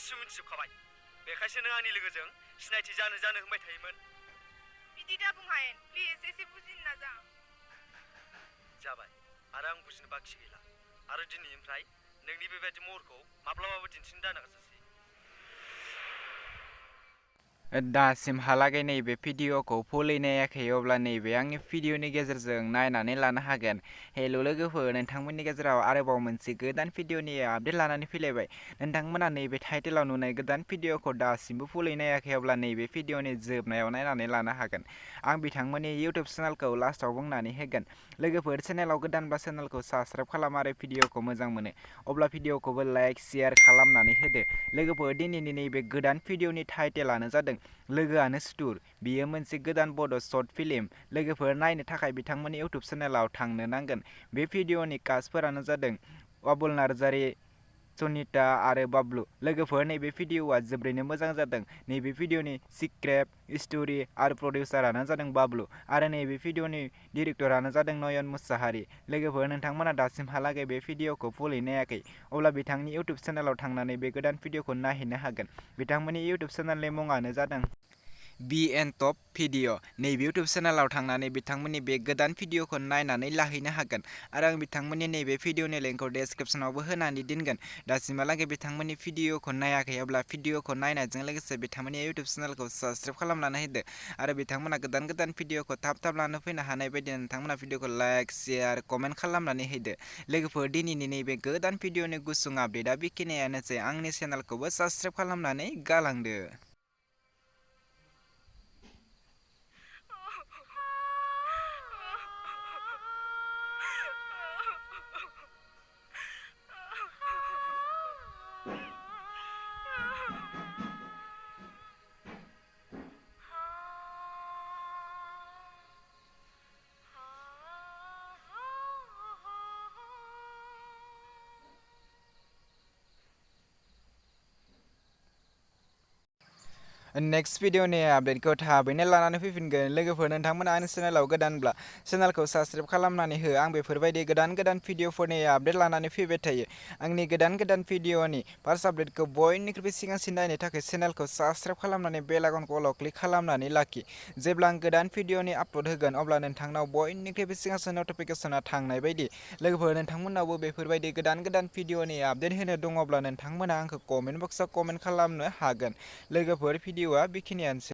गासिबो मिथिजोबखाबाय बेखायसो नों आंनि लोगोजों सिनायथि जानो होनबाय थायोमोन बिदि दा बुं हायेन प्लिज एसे बुजिनो नाजा जाबाय आरो आं बुजिनो बाखि गैला आरो दिनैनिफ्राय नोंनि बेबायदि महरखौ माब्लाबाबो दिन्थिनो दानागासै दासिमहालागै नैबे भिडिअखौ फुलै नायाखै अब्ला नैबे आंनि भिडिअनि गेजेरजों नायनानै लानो हागोन। हेल' लोगोफोर, नोंथांमोननि गेजेराव आरोबाव मोनसे गोदान भिडिअनि आपडेट लानानै फैलायबाय। नोंथांमोना नैबे टाइटेलाव नुनाय गोदान भिडिअखौ दासिमबो फुलै नायाखै अब्ला नैबे भिडिअनि जोबनायाव नायनानै लानो हागोन। आं बिथांमोननि इउटुब चेनेलखौ लास्टाव बुंनानै होगोन। लोगोफोर, चेनेलाव गोदानब्ला चेनेलखौ साबस्क्राइब खालाम आरो भिडिअखौ मोजां मोनो अब्ला भिडिअखौबो लाइक शेयार खालामनानै होदो। लोगोफोर, दिनैनि नैबे गोदान भिडिअनि टाइटेलानो जादों लोगोआनो सुथुर। बियो मोनसे गोदान बड' शर्ट फिल्म। लोगोफोर, नायनो थाखाय बिथांमोननि इउटुब चेनेलाव थांनो नांगोन। बे भिडिअनि कास्टफोरानो जादों प्रकाश नार्जारी, सनिता आरो बाबलु। लोगोफोर, नैबे भिडिअआ जोबोरैनो मोजां जादों। नैबे भिडिअनि स्क्रिप्ट, स्ट'रि आरो प्रडिउसारानो जादों बाबलु आरो नैबे भिडिअनि डिरेक्टरानो जादों नयन मुसाहारि। लोगोफोर, नोंथांमोना दासिमहालागै बे भिडिअखौ फुलै नायाखै अब्ला बिथांनि इउटुब चेनेलाव थांनानै बे गोदान भिडिअखौ नायहैनो हागोन। बिथांमोननि इउटुब चेनेलनि मुङानो जादों टप भिडिअ। नैबे इउटुब चेनेलाव थांनानै बिथांमोननि बे गोदान भिडिअखौ नायनानै लाहैनो हागोन आरो आं बिथांमोननि नैबे भिडिअनि लिंकखौ डेसक्रिपसनावबो होनानै दोनगोन। दासिमहालागै बिथांमोननि भिडिअखौ नायाखै अब्ला भिडिअखौ नायनायजों लोगोसे बिथांमोननि इउटुब चेनेलखौ साबस्क्राइब खालामनानै होदो आरो बिथांमोना गोदान भिडिअखौ थाब लानो फैनो हानाय बायदि नोंथांमोना भिडिअखौ लाइक शेयार कमेन्ट खालामनानै होदो। लोगोफोर, दिनैनि नैबे गोदान भिडिअनि गुसुं आपडेटआ बेखिनियानोसै। आंनि चेनेलखौबो साबस्क्राइब खालामनानै गालांदो। नेक्स्ट भिडिअनि आपडेटखौ थाबैनो लानानै फैफिनगोन। लोगोफोर, नोंथांमोना आंनि चेनेलाव गोदानब्ला चेनेलखौ साबस्क्राइब खालामनानै हो। आं बेफोरबायदि गोदान भिडिअफोरनि आपडेट लानानै फैबाय थायो। आंनि गोदान भिडिअनि फार्स्ट आपडेटखौ बयनिख्रुइबो सिगांसिन नायनो थाखाय चेनेलखौ साबस्क्राइब खालामनानै बेल आइकनखौ अलाव क्लिक खालामनानै लाखि। जेब्ला आं गोदान भिडिअनि आपल'ड होगोन अब्ला नोंथांनाव बयनिख्रुइबो सिगांसिन नटिफिकेसना थांनाय बायदि। लोगोफोर, नोंथांमोनावबो बेफोरबायदि गोदान भिडिअनि आपडेट होनो दङब्ला नोंथांमोना आंखौ कमेन्ट बक्सआव कमेन्ट खालामनो हागोन। लोगोफोर, भिडिअआ बेखिनियानोसै।